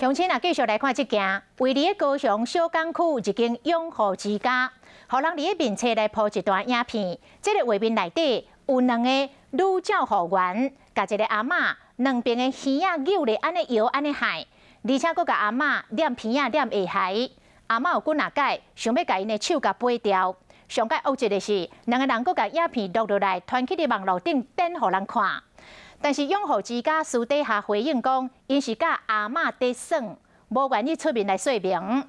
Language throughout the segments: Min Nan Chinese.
鄉親啊，繼續來看這件，位佇高雄小港區一間養護之家，予人佇面冊來鋪一段影片。這個畫面內底有兩个女照護員，共一个阿嬤兩邊的耳仔扭咧，按呢搖按呢害，而且閣共阿嬤捏鼻仔捏下頦。阿嬤有幾若擺想欲共𪜶的手共掰掉。上蓋惡質的是，兩个人閣共影片錄落來，傳去佇網路頂展予人看。但是養護之家私底下回應講，𪜶是佮阿嬤佇耍，無願意出面來說明。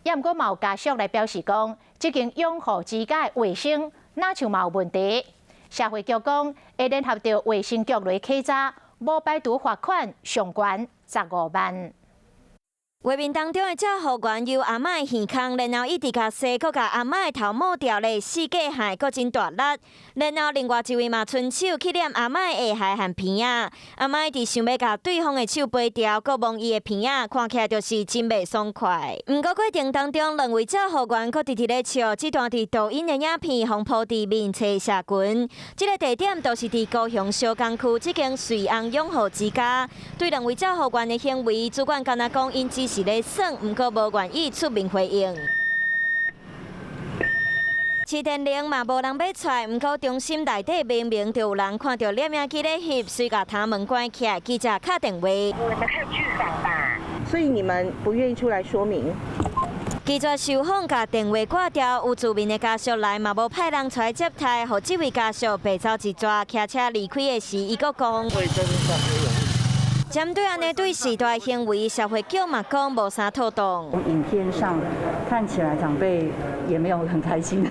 也毋過嘛有家屬來表示講，這間養護之家的衛生若像嘛有問題。社會局講會聯合著衛生局來稽查，無排除罰款上懸15萬。畫面當中的照護員由阿嬤的耳孔，然後一直共梳，閣共阿嬤的頭毛掉咧，四界害，閣真大力。然後另外一位嘛伸手去捏阿嬤的下頦和鼻仔，阿嬤一直想欲共對方的手掰掉，閣摸伊的鼻仔，看起來就是真袂爽快。毋過過程當中，兩位照護員閣直直咧笑，這段佇抖音的影片，予鋪佇面冊社群。這个地點就是佇高雄小港區這間瑞安養護之家。對兩位照護員的行為，主管敢若講𪜶只是咧耍，毋過無願意出面回應。市電鈴嘛無人欲揣，毋過中心內底明明就有人看著攝影機咧翕，遂共窗門關起來。記者敲電話。你們太拒訪吧？所以你們不願意出來說明？記者受訪，共電話掛掉，有住民的家屬來嘛，無派人出來接待，予這位家屬白走一逝，騎車離開的時，伊閣講。針對按呢對時代行為，社會局嘛講無啥妥當。影片上看起來長輩也沒有很開心，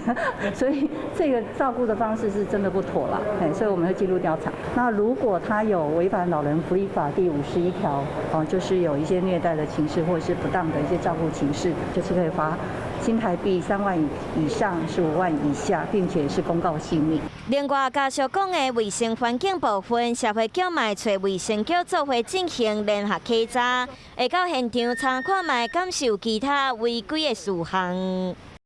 所以這個照顧的方式是真的不妥啦。所以我們會進入調查。那如果他有違反老人福利法第51條，哦，就是有一些虐待的情事或者是不當的一些照顧情事，就是可以罰新台幣3萬以上15萬以下，並且是公告姓名。另外，家屬講的衛生環境部分，社會局嘛會揣衛生局做伙進行聯合稽查，會到現場查看覓，敢是有其他違規的事項。